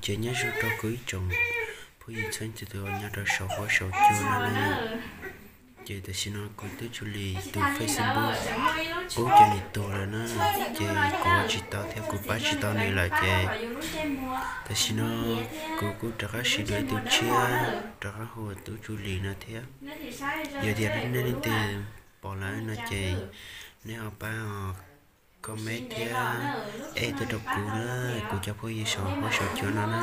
Ces nyob zoo rau kuv ib tsoom phooj ywg txhua leej txhua tus nyob rau saum huab saum cua no na. Ces tam sim no kuv Tub Tsw Lis tus Facebook qub ces nws tuag lawm na, ces kuv ua tsis tau thiab kuv pab tsis tau nws lawm ces tam sim no kuv kuj rov qab siv dua ib tug tshiab rov qab hu ua Tub Tsw Lis no thiab. Yog tias nej leej twg pom lawm no ces nej ho pab comment thiab add tuaj rau kuv na, kuv cov phooj ywg saum huab saum cua no na.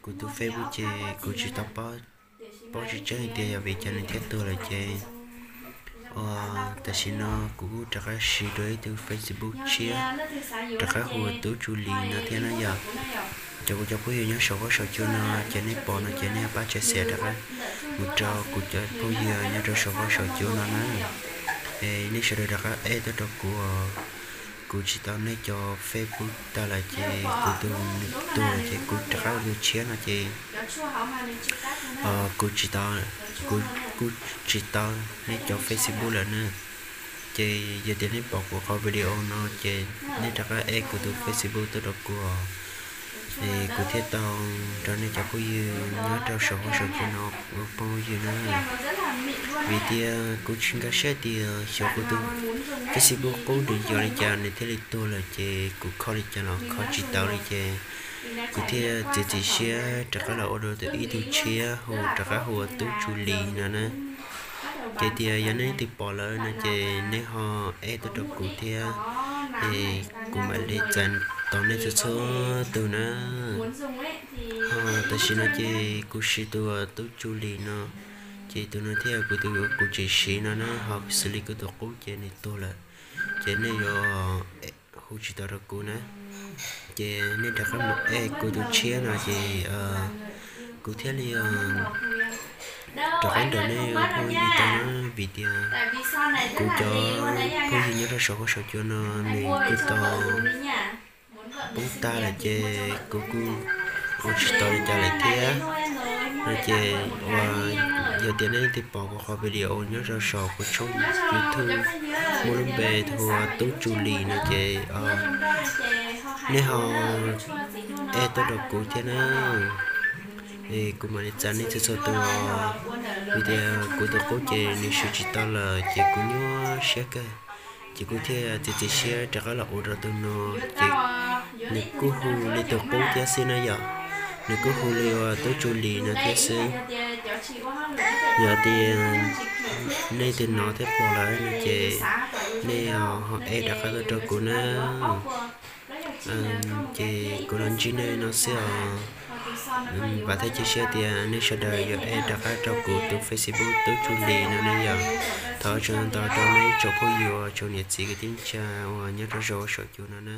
Kuv tus Facebook ces kuv tsis tau paub tseeb tseeb hais tias yog vim cas nws thiaj tuag lawm ces tam sim no kuv kuj rov qab siv dua ib tug Facebook tshiab rov qab hu ua Tub Tsw Lis no thiab na yom. Ces kuv cov phooj ywg nyob saum huab saum cua no ces nej pom no ces nej pab tsa xiam rov qab mus rau kuv cov phooj ywg nyob rau saum huab saum cua no na. Es nej sawv daws rov qab add tuaj rau kuv, kuv tsis tau nej cov Facebook tag lawm ces kuv tus nws tuag lawm ces kuv rov qab ua tus tshiab no ces kuv tsis tau, kuv kuj tsis tau nej cov Facebook lawm na. Ces yog tias nej pom kuv qhov video no ces nej rov qab add kuv tus Facebook tuaj rau kuv, es kuv thiaj tau nrog nej cov phooj ywg nyob rau saum huab saum cua no ua phooj ywg na. Vim tias kuv tsis nkag siab tias xyov kuv tus Facebook qub nws yog li cas nws thiaj li tuag lawm ces kuv kho li cas los kho tsis tau li ces kuv thiaj txiav txim siab rov qab los ua dua ib tug tshiab hu rov qab hu ua Tub Tsw Lis no na. Ces tias yog nej leej twg pom lawm no ces nej ho add tuaj rau kuv thiab, es kuv mam li txais tos nej txhua txhua tus na. Ho tam sim no ces kuv siv tus Tub Tsw Lis no, ces tus no thiaj kuv tus kuv tseem siv no na, ho xws li kuv tus qub ces nws tuag lawm, ces nej yuav hu tsis tau rau kuv na. Ces nej rov qab mus add kuv tus tshiab no ces kuv thiaj li rov qab nrog nej ua phooj ywg tau na, vim tias kuv cov phooj ywg nyob rau saum huab saum cua no nws kuj tau poob tag lawm ces kuv kuj ua tsis tau li cas lawm thiab. No ces uas yog tias nej leej twg pom kuv qhov video nyob rau saum kuv tshooj YouTube muaj lub npe hu ua Tub Tsw Lis no ces nej ho add tuaj rau kuv thiab na. Es kuv mam li txais nej txhua txhua tus, vim tias kuv tus qub ces nws siv tsis tau lawm ces kuv nyuaj siab kawg. Ces kuv thiaj txiav txim siab rov qab los ua rau tus no, ces nws kuj hu li tus qub thiab xwb na yom. Nws kuj hu li ua Tub Tsw Lis no thiab xwb. Yog tias nej twg hnov thiab pom lawm no ces nej ho add rov qab tuaj rau kuv na. Ces kuv los ntsib nej no xwb os. Vam thiab cia siab tias nej sawv daws yuav add rov qab rau kuv tus Facebook Tub Tsw Lis no ne yom. Thov tsaug ntau rau nej tsoom phooj ywg, tsoom niam txiv kwv tij neej tsa uas nyob rau saum huab saum cua no na.